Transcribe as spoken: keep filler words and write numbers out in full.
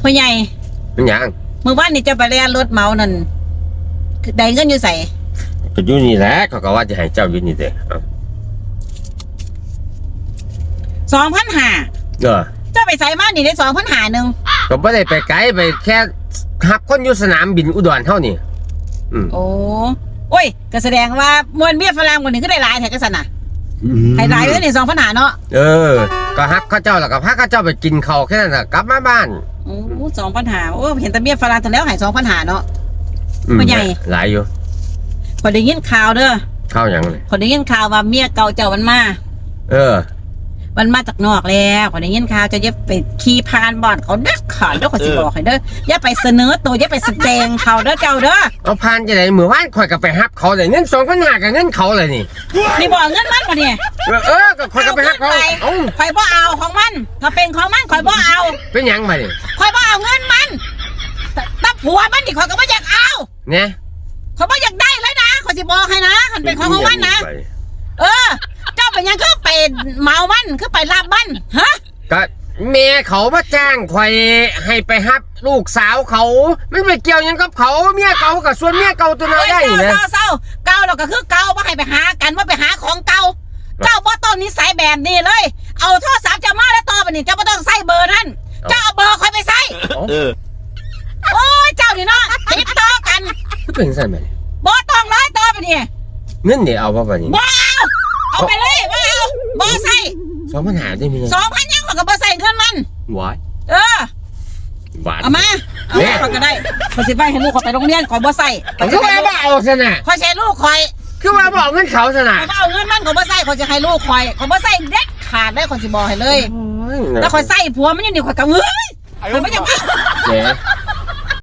พ่อใหญ่ มันหยัง มื้อวานนี่เจ้าไปแล่นรถเหมานั่น ได้เงินอยู่ไส ก็อยู่นี่แหละ เขาก็ว่าจะให้เจ้าอยู่นี่เด้อ เอ้า สองพันห้า เออ เจ้าไปไสมานี่ได้สองพันห้าหนึ่ง ก็บ่ได้ไปไกล ไปแค่รับคนอยู่สนามบินอุดรเฮานี่ อืม โอ้ โอ้ย ก็แสดงว่าม่วนเมียฝรั่งคนนี้ก็ได้หลายแท้ก็ซั่นน่ะ อืม ให้หลายเลยนี่ สองพันห้าเนาะ เออ ก็ฮับเขาเจ้าแล้วก็พาเขาเจ้าไปกินข้าวแค่นั้นน่ะ กลับมาบ้าน โอ้ สองพันห้า โอ้ เห็นแต่เมียฝรั่งแต่แล้วให้สองพันห้าเนาะ อืม พ่อใหญ่ หลายอยู่ ข้อยได้ยินข่าวเด้อ ข่าวหยังเลย ข้อยได้ยินข่าวว่าเมียเก่าเจ้ามันมา เออ มันมาจากนอกแล้ว ข้อยได้ยินข่าว เจ้าอย่าไปขี่ผ่านบ้านเขาเด็ดขาดเด้อ ข้อยสิบอกให้เด้อ อย่าไปเสนอตัว อย่าไปแสดงเขาเด้อเจ้าเด้อ เอาผ่านจั่งใด๋ มื้อวานข้อยก็ไปฮับเขาได้เงินสองพันห้า ก็เงินเขาเลยนี่ นี่บ่เงินมันบ่เนี่ย เออ เออ ก็ข้อยก็ไปฮับเขา เอา เอ้า ข้อยบ่เอาของมัน ถ้าเป็นของมันข้อยบ่เอา เป็นหยังบัดนี้ ข้อยบ่เอาเงินมัน แต่ แต่ผัวมันนี่ข้อยก็บ่อยากเอา เนี่ย ข้อยบ่อยากได้เลยนะ ข้อยสิบอกให้นะ คันเป็นของของมันนะ เออ เจ้าเป็นหยังคือไปเหมามัน คือไปรับมัน ฮะ ก็แม่เขามาจ้างข้อยให้ไปฮับลูกสาวเขา มันไปเกี่ยวหยังกับเขา เมียเก่าก็ส่วนเมียเก่าตัวนั้นได้ เอ้ย นี่นะ เศร้าๆ เศร้าๆ เก่าแล้วก็คือเก่า บ่ให้ไปหากัน บ่ไปหาของเก่า เจ้าบ่ต้องนิสัยแบบนี้เลย เอาโทรศัพท์เจ้ามาแล้วต่อไปนี้ เจ้าบ่ต้องใส่เบอร์นั้น เอ้า เจ้าเอาเบอร์ข้อยไปใส่ เอ้า เออ โอ้ย เจ้านี่เนาะ ติดต่อกัน คือเป็นซั่นบัดนี้ บ่ต้องเลยต่อไปนี้ เงินนี่เอาบ่บัดนี้ บ่เอา เอาไปเลย บ่เอา บ่ใส่ สองพันห้าได้มี สองพันหยังข้อยก็บ่ใส่เงินมัน ว้าย เออ บาท เอามา เอามา เนี่ย ข้อยก็ได้ ข้อยสิไปให้ลูกข้อยไปโรงเรียน ข้อยบ่ใส่ เอาคือว่าบ่เอาซั่นน่ะ ข้อยสิให้ลูกข้อย คือว่าบ่เอาเงินเขาซั่นน่ะ ข้อยบ่เอาเงินมัน ข้อยบ่ใส่ ข้อยสิให้ลูกข้อย ข้อยบ่ใส่เด็ดขาดเลย ข้อยสิบอกให้เลย โอ้ย แล้วข้อยใส่ผัวมันอยู่นี่ ข้อยก็เอ้ย ข้อยบ่อยาก เนี่ย